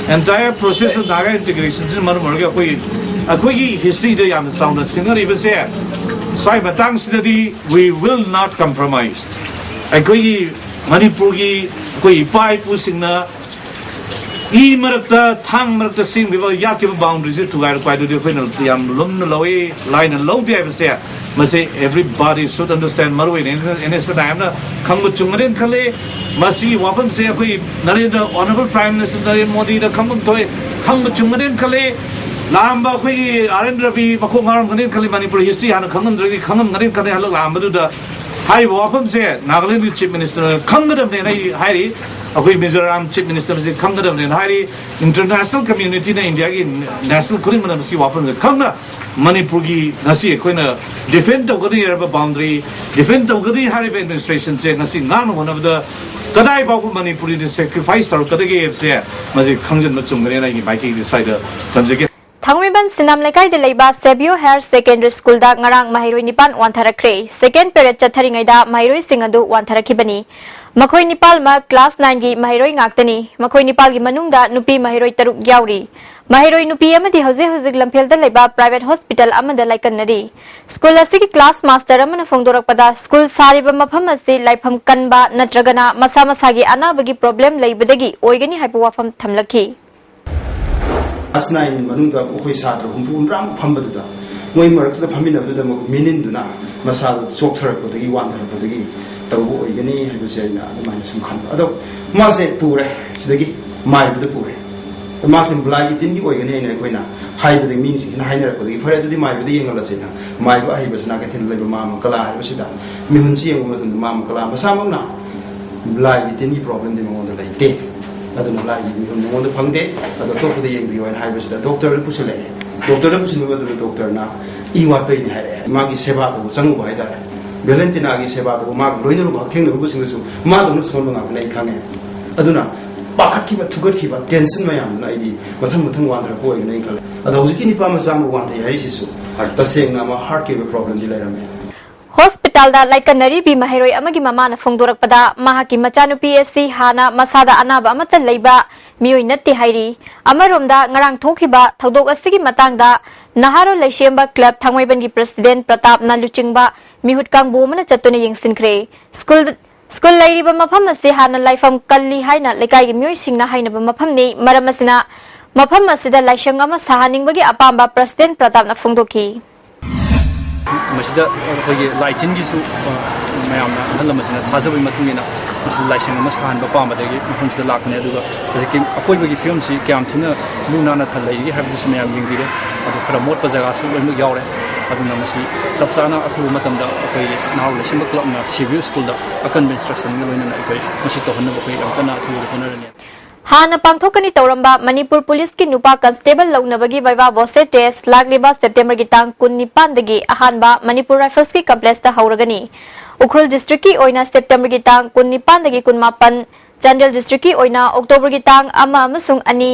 Entire process of Naga integration ꯁꯤꯅ ꯃꯔꯝ ꯑꯣꯏꯔꯒ ꯑꯩꯈꯣꯏ, ꯑꯩꯈꯣꯏꯒꯤ history ꯗ ꯌꯥꯝꯅ ꯆꯥꯎꯅ ꯁꯤꯡꯅꯔꯤꯕꯁꯦ, ꯁ꯭ꯋꯥꯏ ꯃꯇꯥꯡꯁꯤꯗꯗꯤ we will not compromise. ꯑꯩꯈꯣꯏꯒꯤ ꯃꯅꯤꯄꯨꯔꯒꯤ ꯑꯩꯈꯣꯏ ꯏꯄꯥ ꯏꯄꯨꯁꯤꯡꯅ ꯏ ꯃꯔꯛꯇ, ꯊꯥꯡ ꯃꯔꯛꯇ ꯁꯦꯝꯈꯤꯕ, ꯌꯥꯠꯈꯤꯕ boundary ꯁꯦ ꯊꯨꯒꯥꯏꯔꯛꯄ ꯍꯥꯏꯗꯨꯗꯤ ꯑꯩꯈꯣꯏꯅ ꯌꯥꯝ ꯂꯨꯝꯅ ꯂꯧꯏ, ꯂꯥꯏꯅ ꯂꯧꯗꯦ ꯍꯥꯏꯕꯁꯦ, ꯃꯁꯤ everybody should understand. ꯃꯔꯨ ꯑꯣꯏꯅ ꯑꯦꯟ ꯑꯦꯁ ꯑꯦꯟ ꯑꯥꯏ ꯑꯦꯝꯅ ꯈꯪꯕ ꯆꯨꯝꯒꯅꯦꯅ ꯈꯜꯂꯤ꯫ ꯃꯁꯤꯒꯤ ꯋꯥꯐꯝꯁꯦ ꯑꯩꯈꯣꯏ Narendra, Honourable Prime Minister Narendra ꯃꯣꯗꯤꯗ ꯈꯪꯐꯝ ꯊꯣꯛꯏ, ꯈꯪꯕ ꯆꯨꯝꯒꯅꯦꯅ ꯈꯜꯂꯤ꯫ ꯂꯥꯛꯑꯝꯕ ꯑꯩꯈꯣꯏꯒꯤ ꯑꯥꯔ ꯑꯦꯟ ꯔꯕꯤ ꯃꯀꯣꯛ ꯉꯥꯎꯔꯝꯒꯅꯦꯅ ꯈꯜꯂꯤ꯫ ꯃꯅꯤꯄꯨꯔ history ꯍꯥꯟꯅ ꯈꯪꯉꯝꯗ꯭ꯔꯒꯗꯤ ꯈꯪꯉꯝꯒꯅꯦꯅ ꯈꯜꯂꯤ꯫ ꯍꯟꯗꯛ ꯂꯥꯛꯑꯝꯕꯗꯨꯗ ꯍꯥꯏꯔꯤꯕ ꯋꯥꯐꯝꯁꯦ ꯅꯥꯒꯥꯂꯦꯟꯒꯤ Chief Minister ꯅ ꯈꯪꯒꯗꯕꯅꯦꯅ ꯑꯩ ꯍꯥꯏꯔꯤ꯫ ꯑꯩꯈꯣꯏ ꯃꯤꯖꯣꯔꯥꯝ Chief Minister ꯁꯤ ꯈꯪꯒꯗꯕꯅꯦꯅ ꯍꯥꯏꯔꯤ꯫ International community ꯅ, ꯏꯟꯗꯤꯌꯥꯒꯤ national ꯈꯨꯗꯤꯡꯃꯛꯅ ꯃꯁꯤ ꯋꯥꯐꯝꯁꯦ ꯈꯪꯅ ꯃꯅꯤꯄꯨꯔꯒꯤ ꯉꯁꯤ ꯑꯩꯈꯣꯏꯅ defend ꯇꯧꯒꯅꯤ ꯍꯥꯏꯔꯤꯕ boundary, defend ꯇꯧꯒꯅꯤ ꯍꯥꯏꯔꯤꯕ administration ꯁꯦ ꯉꯁꯤ ꯉꯥꯛꯅ ꯍꯣꯠꯅꯕꯗ ꯀꯗꯥꯏ ꯐꯥꯎꯕ ꯃꯅꯤꯄꯨꯔꯤꯅ sacrifice ꯇꯧꯔꯛꯀꯗꯒꯦ ꯍꯥꯏꯕꯁꯦ ꯃꯁꯤ ꯈꯪꯖꯤꯟꯕ ꯆꯨꯝꯒꯅꯦꯅ ꯑꯩꯒꯤ ꯃꯥꯏꯀꯩꯗꯒꯤ ꯁ꯭ꯋꯥꯏꯗ ꯊꯝꯖꯒꯦ꯫ ꯊꯥꯡꯃꯩꯕꯟ ꯁꯤꯅꯥꯝ ꯂꯩꯀꯥꯏꯗ ꯂꯩꯕ ꯁꯦꯕꯤꯌꯣ Higher Secondary School ꯗ ꯉꯔꯥꯡ ꯃꯍꯩꯔꯣꯏ ꯅꯤꯄꯥꯟ ꯋꯥꯟꯊꯔꯛꯈ꯭ꯔꯦ꯫ Second period ꯆꯠꯊꯔꯤꯉꯩꯗ ꯃꯍꯩꯔꯣꯏꯁꯤꯡ ꯑꯗꯨ ꯋꯥꯟꯊꯔꯛꯈꯤꯕꯅꯤ꯫ ꯃꯈꯣꯏ ꯅꯤꯄꯥꯜꯃꯛ class nine ꯒꯤ ꯃꯍꯩꯔꯣꯏ ꯉꯥꯛꯇꯅꯤ꯫ ꯃꯈꯣꯏ ꯅꯤꯄꯥꯜꯒꯤ ꯃꯅꯨꯡꯗ ꯅꯨꯄꯤ ꯃꯍꯩꯔꯣꯏ ꯇꯔꯨꯛ ꯌꯥꯎꯔꯤ꯫ ꯃꯍꯩꯔꯣꯏ ꯅꯨꯄꯤ ꯑꯃꯗꯤ ꯍꯧꯖꯤꯛ ꯍꯧꯖꯤꯛ ꯂꯝꯐꯦꯜꯗ ꯂꯩꯕ private hospital ꯑꯃꯗ ꯂꯥꯏꯀꯠꯅꯔꯤ꯫ School ꯑꯁꯤꯒꯤ class master ꯑꯃꯅ ꯐꯣꯡꯗꯣꯔꯛꯄꯗ, school ꯁꯥꯔꯤꯕ ꯃꯐꯝ ꯑꯁꯤ ꯂꯥꯏꯐꯝ ꯀꯟꯕ ꯅꯠꯇ꯭ꯔꯒꯅ ꯃꯁꯥ ꯃꯁꯥꯒꯤ ꯑꯅꯥꯕꯒꯤ problem ꯂꯩꯕꯗꯒꯤ ꯑꯣꯏꯒꯅꯤ ꯍꯥꯏꯕ ꯋꯥꯐꯝ ꯊꯝꯂꯛꯈꯤ꯫ Class nine ꯃꯅꯨꯡꯗ ꯑꯩꯈꯣꯏ ꯁꯥꯇ꯭ꯔ ꯍꯨꯝꯐꯨ ꯍꯨꯝꯗ꯭ꯔꯥꯃꯨꯛ ꯐꯝꯕꯗꯨꯗ, ꯃꯣꯏ ꯃꯔꯛꯇꯨꯗ ꯐꯝꯃꯤꯟꯅꯕꯗꯨꯗ ꯃꯤꯅꯤꯟꯗꯨꯅ ꯃꯁꯥꯗꯨ ꯆꯣꯛꯊꯔꯛꯄꯗꯒꯤ, ꯋꯥꯟꯊꯔꯛꯄꯗꯒꯤ ꯇꯧꯕ ꯑꯣꯏꯒꯅꯤ ꯍꯥꯏꯕꯁꯦ ꯑꯩꯅ ꯑꯗꯨꯃꯥꯏꯅ ꯁꯨꯝ ꯈꯟꯕ꯫ ꯑꯗꯣ ꯃꯥꯁꯦ ꯄꯨꯔꯦ, ꯁꯤꯗꯒꯤ ꯃꯥꯏꯕꯗ ꯄꯨꯔꯦ꯫ ꯃꯥꯁꯦ ꯕ꯭ꯂꯥꯏꯒꯤ ꯇꯤꯟꯒꯤ ꯑꯣꯏꯒꯅꯤ ꯍꯥꯏꯅ ꯑꯩꯈꯣꯏꯅ ꯍꯥꯏꯕꯗꯒꯤ, ꯃꯤꯁꯤꯡꯁꯤꯅ ꯍꯥꯏꯅꯔꯛꯄꯗꯒꯤ, "ꯐꯔꯦ, ꯑꯗꯨꯗꯤ ꯃꯥꯏꯕꯗ ꯌꯦꯡꯍꯜꯂꯁꯦꯅ" ꯃꯥꯏꯕ ꯑꯍꯩꯕꯁꯤꯅ ꯀꯩꯊꯦꯜꯗ ꯂꯩꯕ ꯃꯥ ꯑꯃ ꯀꯂꯥ ꯍꯥꯏꯕꯁꯤꯗ ꯃꯤꯍꯨꯟꯁꯤ ꯌꯦꯡꯕ ꯃꯇꯝꯗ ꯃꯥ ꯑꯃ ꯀꯂꯥ ꯃꯁꯥꯃꯛꯅ ꯂꯥꯏꯒꯤ ꯇꯤꯟꯒꯤ problemꯗꯤ ꯃꯉꯣꯟꯗ ꯂꯩꯇꯦ꯫ ꯑꯗꯨꯅ ꯂꯥꯏꯒꯤ ꯃꯤꯍꯨꯟ ꯃꯉꯣꯟꯗ ꯐꯪꯗꯦ꯫ ꯑꯗꯣ ꯑꯇꯣꯞꯄꯗ ꯌꯦꯡꯕꯤꯌꯨ ꯍꯥꯏꯅ ꯍꯥꯏꯕꯁꯤꯗ doctorꯗ ꯄꯨꯁꯤꯜꯂꯛꯑꯦ꯫ Doctorꯗ ꯄꯨꯁꯤꯟꯕ ꯃꯇꯝꯗ doctorꯅ ꯏ ꯋꯥꯠꯄꯩꯅꯤ ꯍꯥꯏꯔꯛꯑꯦ꯫ ꯃꯥꯒꯤ ꯁꯦꯕꯥ ꯇꯧꯕ ꯆꯪꯉꯨꯕ ꯍꯥꯏꯇꯥꯔꯦ꯫ ꯚꯦꯂꯦꯟꯇꯤꯅꯥꯒꯤ ꯁꯦꯕꯥ ꯇꯧꯕ, ꯃꯥꯒ ꯂꯣꯏꯅꯔꯨꯕ ꯍꯛꯊꯦꯡꯅꯔꯨꯕꯁꯤꯡꯗꯨꯁꯨ ꯃꯥꯗꯧꯅ ꯁꯣꯟꯕ ꯉꯥꯛꯇꯅꯤ ꯑꯩ ꯈꯪꯉꯦ꯫ ꯑꯗꯨꯅ ꯄꯥꯈꯠꯈꯤꯕ, ꯊꯨꯀꯠꯈꯤꯕ, tension ꯃꯌꯥꯝꯗꯨꯅ ꯑꯩꯗꯤ ꯃꯊꯪ ꯃꯊꯪ ꯋꯥꯟꯊꯔꯛꯄ ꯑꯣꯏꯒꯅꯤ ꯑꯩꯅ ꯈꯜꯂꯦ꯫ ꯑꯗꯣ ꯍꯧꯖꯤꯛꯀꯤ ꯅꯤꯄꯥ ꯃꯆꯥ ꯑꯃ ꯋꯥꯟꯊꯩ ꯍꯥꯏꯔꯤꯁꯤꯁꯨ ꯇꯁꯦꯡꯅ ꯑꯃ heartꯀꯤ ꯑꯣꯏꯕ problemꯗꯤ ꯂꯩꯔꯝꯃꯦ꯫ Hospitalꯗ ꯂꯥꯏꯀꯠꯅꯔꯤꯕꯤ ꯃꯍꯩꯔꯣꯏ ꯑꯃꯒꯤ ꯃꯃꯥꯅ ꯐꯣꯡꯗꯣꯔꯛꯄꯗ, ꯃꯍꯥꯛꯀꯤ ꯃꯆꯥꯅꯨꯄꯤ ꯑꯁꯤ ꯍꯥꯟꯅ ꯃꯁꯥꯗ ꯑꯅꯥꯕ ꯑꯃꯠꯇ ꯂꯩꯕ ꯃꯤꯑꯣꯏ ꯅꯠꯇꯦ ꯍꯥꯏꯔꯤ꯫ ꯑꯃꯔꯣꯝꯗ, ꯉꯔꯥꯡ ꯊꯣꯛꯈꯤꯕ ꯊꯧꯗꯣꯛ ꯑꯁꯤꯒꯤ ꯃꯇꯥꯡꯗ ꯅꯍꯥꯔꯣꯜ ꯂꯩꯁꯦꯝꯕ ꯀ꯭ꯂꯕ ꯊꯥꯡꯃꯩꯕꯟꯒꯤ ꯄ꯭ꯔꯁꯤꯗꯦꯟ ꯄ꯭ꯔꯇꯥꯞꯅ ꯂꯨꯆꯤꯡꯕ ꯃꯤꯍꯨꯠ ꯀꯥꯡꯕꯨ ꯑꯃꯅ ꯆꯠꯇꯨꯅ ꯌꯦꯡꯁꯤꯟꯈ꯭ꯔꯦ꯫ ꯁ꯭ꯀꯨꯜ ꯁ꯭ꯀꯨꯜ ꯂꯩꯔꯤꯕ ꯃꯐꯝ ꯑꯁꯤ ꯍꯥꯟꯅ ꯂꯥꯏꯐꯝ ꯀꯜꯂꯤ ꯍꯥꯏꯅ ꯂꯩꯀꯥꯏꯒꯤ ꯃꯤꯑꯣꯏꯁꯤꯡꯅ ꯍꯥꯏꯅꯕ ꯃꯐꯝꯅꯤ꯫ ꯃꯔꯝ ꯑꯁꯤꯅ, ꯃꯐꯝ ꯑꯁꯤꯗ ꯂꯥꯏꯁꯪ ꯑꯃ ꯁꯥꯍꯟꯅꯤꯡꯕꯒꯤ ꯑꯄꯥꯝꯕ ꯄ꯭ꯔꯁꯤꯗꯦꯟ ꯄ꯭ꯔꯇꯥꯞꯅ ꯐꯣꯡꯗꯣꯛꯈꯤ꯫ ꯃꯁꯤꯗ ꯑꯩꯈꯣꯏꯒꯤ ꯂꯥꯏ ꯇꯤꯟꯒꯤꯁꯨ, ꯑ, ꯃꯌꯥꯝꯅ, ꯑꯍꯜ ꯂꯃꯟꯁꯤꯡꯅ ꯊꯥꯖꯕꯒꯤ ꯃꯇꯨꯡ ꯏꯟꯅ ꯃꯁꯤ ꯂꯥꯏꯁꯪ ꯑꯃ ꯁꯥꯍꯟꯕ ꯄꯥꯝꯕꯗꯒꯤ ꯃꯐꯝꯁꯤꯗ ꯂꯥꯛꯄꯅꯦ꯫ ꯑꯗꯨꯒ ꯍꯧꯖꯤꯛꯀꯤ ꯑꯀꯣꯏꯕꯒꯤ ꯐꯤꯕꯝꯁꯤ ꯀꯌꯥꯝ ꯊꯤꯅ ꯂꯨ ꯅꯥꯟꯅ ꯊꯜ ꯂꯩꯔꯤꯒꯦ ꯍꯥꯏꯕꯗꯨꯁꯨ ꯃꯌꯥꯝ ꯌꯦꯡꯕꯤꯔꯦ꯫ ꯑꯗꯨ ꯈꯔ ꯃꯣꯠꯄ ꯖꯒꯥꯁꯨ ꯂꯣꯏꯅꯃꯛ ꯌꯥꯎꯔꯦ꯫ ꯑꯗꯨꯅ ꯃꯁꯤ ꯆꯞ ꯆꯥꯅ ꯑꯊꯨꯕ ꯃꯇꯝꯗ ꯑꯩꯈꯣꯏꯒꯤ ꯅꯍꯥꯔꯣꯜ ꯂꯩꯁꯦꯝꯕ ꯀ꯭ꯂꯕꯅ ꯁꯤꯕꯤꯌꯨ ꯁ꯭ꯀꯨꯜꯗ ꯑꯀꯟꯕ ꯏꯟꯁꯇ꯭ꯔꯛꯁꯟꯒ ꯂꯣꯏꯅꯅ ꯑꯩꯈꯣꯏ ꯃꯁꯤ ꯇꯧꯍꯟꯅꯕ ꯑꯩꯈꯣꯏ ꯌꯥꯝ ꯀꯟꯅ ꯑꯊꯨꯕꯗ ꯍꯣꯠꯅꯔꯅꯤ꯫ ꯍꯥꯟꯅ ꯄꯥꯡꯊꯣꯛꯀꯅꯤ ꯇꯧꯔꯝꯕ ꯃꯅꯤꯄꯨꯔ ꯄꯨꯂꯤꯁꯀꯤ ꯅꯨꯄꯥ ꯀꯟꯁꯇꯦꯕꯜ ꯂꯧꯅꯕꯒꯤ viva voce test ꯂꯥꯛꯂꯤꯕ ꯁꯦꯞꯇꯦꯝꯕꯔꯒꯤ ꯇꯥꯡ ꯀꯨꯟꯅꯤꯄꯥꯟꯗꯒꯤ ꯑꯍꯥꯟꯕ ꯃꯅꯤꯄꯨꯔ ꯔꯥꯏꯐꯜꯁꯀꯤ ꯀꯝꯄ꯭ꯂꯦꯛꯁꯇ ꯍꯧꯔꯒꯅꯤ꯫ ꯎꯈ꯭ꯔꯨꯜ ꯗꯤꯁꯇ꯭ꯔꯤꯛꯀꯤ ꯑꯣꯏꯅ ꯁꯦꯞꯇꯦꯝꯕꯔꯒꯤ ꯇꯥꯡ ꯀꯨꯟꯅꯤꯄꯥꯟꯗꯒꯤ ꯀꯨꯟꯃꯥꯄꯟ, ꯆꯥꯟꯗꯦꯜ ꯗꯤꯁꯇ꯭ꯔꯤꯛꯀꯤ ꯑꯣꯏꯅ ꯑꯣꯛꯇꯣꯕꯔꯒꯤ ꯇꯥꯡ ꯑꯃ ꯑꯃꯁꯨꯡ ꯑꯅꯤ,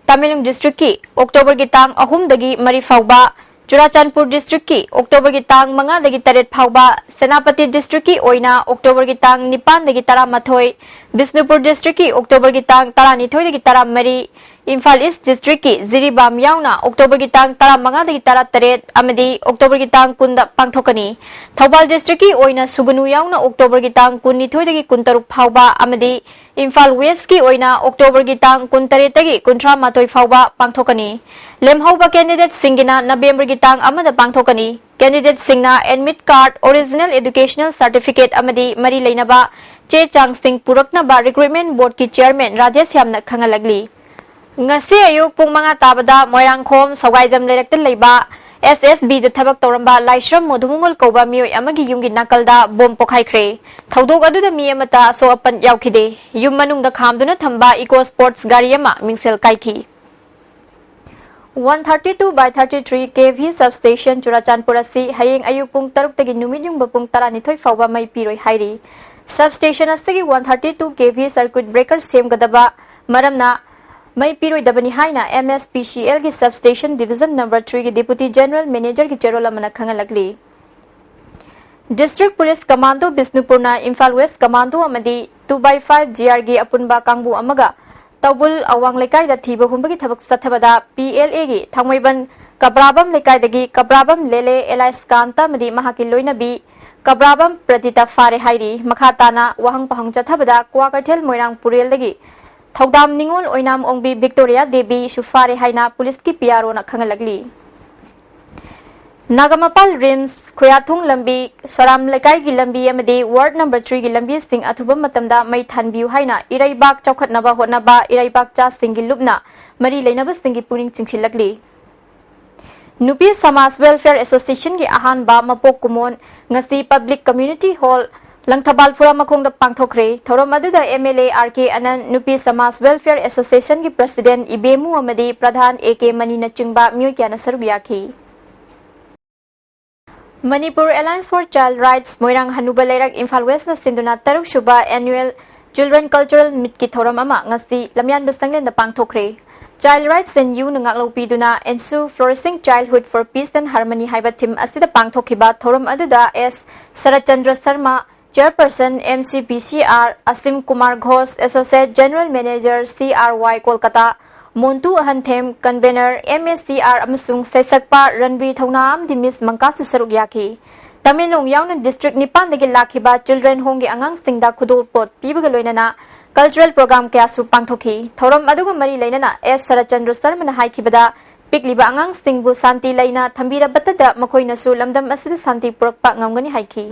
ꯇꯃꯦꯡꯂꯣꯡ ꯗꯤꯁꯇ꯭ꯔꯤꯛꯀꯤ ꯑꯣꯛꯇꯣꯕꯔꯒꯤ ꯇꯥꯡ ꯑꯍꯨꯝꯗꯒꯤ ꯃꯔꯤ ꯐꯥꯎꯕ, ꯆꯨꯔꯥꯆꯥꯟꯄꯨꯔ ꯗꯤꯁꯇ꯭ꯔꯤꯛꯀꯤ ꯑꯣꯛꯇꯣꯕꯔꯒꯤ ꯇꯥꯡ ꯃꯉꯥꯗꯒꯤ ꯇꯔꯦꯠ ꯐꯥꯎꯕ, ꯁꯦꯅꯥꯄꯇꯤ ꯗꯤꯁꯇ꯭ꯔꯤꯛꯀꯤ ꯑꯣꯏꯅ ꯑꯣꯛꯇꯣꯕꯔꯒꯤ ꯇꯥꯡ ꯅꯤꯄꯥꯟꯗꯒꯤ ꯇꯔꯥꯃꯥꯊꯣꯏ, ꯕꯤꯁꯅꯨꯄꯨꯔ ꯗꯤꯁꯇ꯭ꯔꯤꯛꯀꯤ ꯑꯣꯛꯇꯣꯕꯔꯒꯤ ꯇꯥꯡ ꯇꯔꯥꯅꯤꯊꯣꯏꯗꯒꯤ ꯇꯔꯥꯃꯔꯤ, ꯏꯝꯐꯥꯜ ꯏꯁ ꯗꯤꯁꯇ꯭ꯔꯤꯛꯀꯤ ꯖꯤꯔꯤꯕꯥꯝ ꯌꯥꯎꯅ ꯑꯣꯛꯇꯣꯕꯔꯒꯤ ꯇꯥꯡ ꯇꯔꯥꯃꯉꯥꯗꯒꯤ ꯇꯔꯥꯇꯔꯦꯠ ꯑꯃꯗꯤ ꯑꯣꯛꯇꯣꯕꯔꯒꯤ ꯇꯥꯡ ꯀꯨꯟꯗ ꯄꯥꯡꯊꯣꯛꯀꯅꯤ꯫ ꯊꯧꯕꯥꯜ ꯗꯤꯁꯇ꯭ꯔꯤꯛꯀꯤ ꯑꯣꯏꯅ ꯁꯨꯒꯅꯨ ꯌꯥꯎꯅ ꯑꯣꯛꯇꯣꯕꯔꯒꯤ ꯇꯥꯡ ꯀꯨꯟꯅꯤꯊꯣꯏꯗꯒꯤ ꯀꯨꯟꯇꯔꯨꯛ ꯐꯥꯎꯕ ꯑꯃꯗꯤ ꯏꯝꯐꯥꯜ ꯋꯦꯁꯀꯤ ꯑꯣꯏꯅ ꯑꯣꯛꯇꯣꯕꯔꯒꯤ ꯇꯥꯡ ꯀꯨꯟꯇꯔꯦꯠꯇꯒꯤ ꯀꯨꯟꯊ꯭ꯔꯥꯃꯥꯊꯣꯏ ꯐꯥꯎꯕ ꯄꯥꯡꯊꯣꯛꯀꯅꯤ꯫ ꯂꯦꯝꯍꯧꯕ ꯀꯦꯟꯗꯤꯗꯦꯠꯁꯤꯡꯒꯤꯅ ꯅꯕꯦꯝꯕꯔꯒꯤ ꯇꯥꯡ ꯑꯃꯗ ꯄꯥꯡꯊꯣꯛꯀꯅꯤ꯫ ꯀꯦꯟꯗꯤꯗꯦꯠꯁꯤꯡꯅ admit card, original educational certificate ꯑꯃꯗꯤ ꯃꯔꯤ ꯂꯩꯅꯕ ꯆꯦ ꯆꯥꯡꯁꯤꯡ ꯄꯨꯔꯛꯅꯕ ꯔꯤꯀ꯭ꯔꯨꯠꯃꯦꯟ ꯕꯣꯔꯗꯀꯤ ꯆꯤꯌꯔꯃꯦꯟ ꯔꯥꯙꯦꯁ꯭ꯌꯥꯝꯅ ꯈꯪꯍꯜꯂꯛꯂꯤ꯫ ꯉꯁꯤ ꯑꯌꯨꯛ ꯄꯨꯡ ꯃꯉꯥ ꯇꯥꯕꯗ ꯃꯣꯏꯔꯥꯡꯈꯣꯝ ꯁꯧꯒꯥꯏꯖꯝ ꯂꯩꯔꯛꯇ ꯂꯩꯕ ꯑꯦꯁ ꯑꯦꯁ ꯕꯤꯗ ꯊꯕꯛ ꯇꯧꯔꯝꯕ ꯂꯥꯏꯁ꯭ꯔꯝ ꯃꯣꯙꯨꯃꯨꯉꯣꯜ ꯀꯧꯕ ꯃꯤꯑꯣꯏ ꯑꯃꯒꯤ ꯌꯨꯝꯒꯤ ꯅꯥꯀꯜꯗ ꯕꯣꯝ ꯄꯣꯈꯥꯏꯈ꯭ꯔꯦ꯫ ꯊꯧꯗꯣꯛ ꯑꯗꯨꯗ ꯃꯤ ꯑꯃꯠꯇ ꯑꯁꯣꯛ ꯑꯄꯟ ꯌꯥꯎꯈꯤꯗꯦ꯫ ꯌꯨꯝ ꯃꯅꯨꯡꯗ ꯈꯥꯝꯗꯨꯅ ꯊꯝꯕ ꯏꯀꯣ ꯁ꯭ꯄꯣꯔꯠꯁ ꯒꯥꯔꯤ ꯑꯃ ꯃꯤꯡꯁꯦꯜ ꯀꯥꯏꯈꯤ꯫ One thirty two by thirty three K V substation Churachandpur ꯑꯁꯤ ꯍꯌꯦꯡ ꯑꯌꯨꯛ ꯄꯨꯡ ꯇꯔꯨꯛꯇꯒꯤ ꯅꯨꯃꯤꯠ ꯌꯨꯡꯕ ꯄꯨꯡ ꯇꯔꯥꯅꯤꯊꯣꯏ ꯐꯥꯎꯕ ꯃꯩ ꯄꯤꯔꯣꯏ ꯍꯥꯏꯔꯤ꯫ Substation ꯑꯁꯤꯒꯤ one thirty two K V circuit breaker ꯁꯦꯝꯒꯗꯕ ꯃꯔꯝꯅ ꯃꯩ ꯄꯤꯔꯣꯏꯗꯕꯅꯤ ꯍꯥꯏꯅ M S P C L ꯒꯤ substation division number three ꯒꯤ Deputy General Manager ꯒꯤ ꯆꯦꯔꯣꯜ ꯑꯃꯅ ꯈꯪꯍꯜꯂꯛꯂꯤ꯫ District Police Commando ꯕꯤꯁꯅꯨꯄꯨꯔꯅ Imphal West Commando ꯑꯃꯗꯤ two by five G R ꯒꯤ ꯑꯄꯨꯟꯕ ꯀꯥꯡꯕꯨ ꯑꯃꯒ ꯇꯧꯕꯨꯜ ꯑꯋꯥꯡ ꯂꯩꯀꯥꯏꯗ ꯊꯤꯕ ꯍꯨꯝꯕꯒꯤ ꯊꯕꯛ ꯆꯠꯊꯕꯗ ꯄꯤ ꯑꯦꯜ ꯑꯦꯒꯤ ꯊꯥꯡꯃꯩꯕꯟ ꯀꯕ꯭ꯔꯥꯕꯝ ꯂꯩꯀꯥꯏꯗꯒꯤ ꯀꯕ꯭ꯔꯥꯕꯝ ꯂꯦꯂꯦ ꯑꯦꯂꯥꯏꯁ ꯀꯥꯟꯇ ꯑꯃꯗꯤ ꯃꯍꯥꯛꯀꯤ ꯂꯣꯏꯅꯕꯤ ꯀꯕ꯭ꯔꯥꯕꯝ ꯄ꯭ꯔꯗꯤꯇ ꯐꯥꯔꯦ ꯍꯥꯏꯔꯤ꯫ ꯃꯈꯥ ꯇꯥꯅ ꯋꯥꯍꯪ ꯄꯥꯍꯪ ꯆꯠꯊꯕꯗ ꯀ꯭ꯋꯥꯀꯩꯊꯦꯜ ꯃꯣꯏꯔꯥꯡ ꯄꯨꯔꯦꯜꯗꯒꯤ ꯊꯧꯗꯥꯝ ꯅꯤꯉꯣꯜ ꯑꯣꯏꯅꯥꯝ ꯑꯣꯡꯕꯤ ꯕꯤꯛꯇꯣꯔꯤꯌꯥ ꯗꯦꯕꯤꯁꯨ ꯐꯥꯔꯦ ꯍꯥꯏꯅ ꯄꯨꯂꯤꯁꯀꯤ ꯄꯤ ꯑꯥꯔ ꯑꯣꯅ ꯈꯪꯍꯜꯂꯛꯂꯤ꯫ ꯅꯥꯒꯥꯃꯄꯥꯜ ꯔꯤꯝꯁ, ꯈꯨꯌꯥꯊꯣꯡ ꯂꯝꯕꯤ, ꯁꯣꯔꯥꯝ ꯂꯩꯀꯥꯏꯒꯤ ꯂꯝꯕꯤ ꯑꯃꯗꯤ ꯋꯥꯔꯗ ꯅꯝꯕꯔ ꯊ꯭ꯔꯤꯒꯤ ꯂꯝꯕꯤꯁꯤꯡ ꯑꯊꯨꯕ ꯃꯇꯝꯗ ꯃꯩ ꯊꯥꯟꯕꯤꯌꯨ ꯍꯥꯏꯅ ꯏꯔꯩꯕꯥꯛ ꯆꯥꯎꯈꯠꯅꯕ ꯍꯣꯠꯅꯕ ꯏꯔꯩꯕꯥꯛ ꯆꯥꯁꯤꯡꯒꯤ ꯂꯨꯞꯅ ꯃꯔꯤ ꯂꯩꯅꯕꯁꯤꯡꯒꯤ ꯄꯨꯛꯅꯤꯡ ꯆꯤꯡꯁꯤꯜꯂꯛꯂꯤ꯫ ꯅꯨꯄꯤ ꯁꯃꯥꯖ ꯋꯦꯜꯐꯤꯌꯔ ꯑꯦꯁꯣꯁꯤꯌꯦꯁꯟꯒꯤ ꯑꯍꯥꯟꯕ ꯃꯄꯣꯛ ꯀꯨꯝꯑꯣꯟ ꯉꯁꯤ ꯄꯕ꯭ꯂꯤꯛ ꯀꯝꯃ꯭ꯌꯨꯅꯤꯇꯤ ꯍꯣꯜ, ꯂꯪꯊꯕꯥꯜ ꯐꯨꯔꯥꯃꯈꯣꯡꯗ ꯄꯥꯡꯊꯣꯛꯈ꯭ꯔꯦ꯫ ꯊꯧꯔꯝ ꯑꯗꯨꯗ ꯑꯦꯝ ꯑꯦꯜ ꯑꯦ ꯑꯥꯔ ꯀꯦ ꯑꯅꯟ, ꯅꯨꯄꯤ ꯁꯃꯥꯖ ꯋꯦꯜꯐꯤꯌꯔ ꯑꯦꯁꯣꯁꯤꯌꯦꯁꯟꯒꯤ ꯄ꯭ꯔꯁꯤꯗꯦꯟꯠ ꯏꯕꯦꯃꯨ ꯑꯃꯗꯤ ꯄ꯭ꯔꯙꯥꯟ ꯑꯦ ꯀꯦ ꯃꯅꯤꯅꯆꯤꯡꯕ ꯃꯤꯑꯣꯏ ꯀꯌꯥꯅ ꯁꯔꯨꯛ ꯌꯥꯈꯤ꯫ Manipur alliance for child rights Moirang ꯍꯅꯨꯕ ꯂꯩꯔꯛ ꯏꯝꯐꯥꯜ ꯋꯦꯁꯅ ꯁꯤꯟꯗꯨꯅ ꯇꯔꯨꯛ ꯁꯨꯕ ꯑꯦꯅꯨꯑꯦꯜ ꯆꯤꯜꯗ꯭ꯔꯦꯟ ꯀꯜꯆꯔꯦꯜ ꯃꯤꯠꯀꯤ ꯊꯧꯔꯝ ꯑꯃ ꯉꯁꯤ ꯂꯝꯌꯥꯟꯕ ꯁꯪꯂꯦꯟꯗ ꯄꯥꯡꯊꯣꯛꯈ꯭ꯦ꯫ Child Rights and Youꯅ ꯉꯥꯛꯂꯧ ꯄꯤꯗꯨꯅ Ensure Flourishing Childhood for Peace and Harmony ꯍꯥꯏꯕ ꯊꯤꯝ ꯑꯁꯤꯗ ꯄꯥꯡꯊꯣꯛꯈꯤꯕ ꯊꯧꯔꯝ ꯑꯗꯨꯗ S Saratchandra Sharma, chairperson M C B C R, Asim Kumar Ghosh, associate general manager C R Y Kolkata, Montu Ahanthem, convenor M S C R ꯑꯃꯁꯨꯡ ꯁꯩꯁꯛꯄ ꯔꯟꯕꯤꯔ ꯊꯧꯅꯥ ꯑꯃꯗꯤ ꯃꯤꯁ ꯃꯪꯀꯥꯁꯨ ꯁꯔꯨꯛ ꯌꯥꯈꯤ꯫ ꯇꯃꯦꯡꯂꯣꯡ ꯌꯥꯎꯅ ꯗꯤꯁꯇ꯭ꯔꯤꯛ ꯅꯤꯄꯥꯟꯗꯒꯤ ꯂꯥꯛꯈꯤꯕ ꯆꯤꯜꯗ꯭ꯔꯦꯟ ꯍꯣꯝꯒꯤ ꯑꯉꯥꯡꯁꯤꯡꯗ ꯈꯨꯗꯣꯜꯄꯣꯠ ꯄꯤꯕꯒ ꯂꯣꯏꯅꯅ ꯀꯜꯆꯔꯦꯜ ꯄ꯭ꯔꯣꯒ꯭ꯔꯥꯝ ꯀꯌꯥꯁꯨ ꯄꯥꯡꯊꯣꯛꯈꯤ꯫ ꯊꯧꯔꯝ ꯑꯗꯨꯒ ꯃꯔꯤ ꯂꯩꯅꯅ ꯑꯦꯁ ꯁꯔꯠꯆꯟꯗ꯭ꯔ ꯁꯔꯃꯅ ꯍꯥꯏꯈꯤꯕꯗ, ꯄꯤꯛꯂꯤꯕ ꯑꯉꯥꯡꯁꯤꯡꯕꯨ ꯁꯥꯟꯇꯤ ꯂꯩꯅ ꯊꯝꯕꯤꯔꯕꯇꯗ ꯃꯈꯣꯏꯅꯁꯨ ꯂꯝꯗꯝ ꯑꯁꯤꯗ ꯁꯥꯟꯇꯤ ꯄꯨꯔꯛꯄ ꯉꯝꯒꯅꯤ ꯍꯥꯏꯈꯤ꯫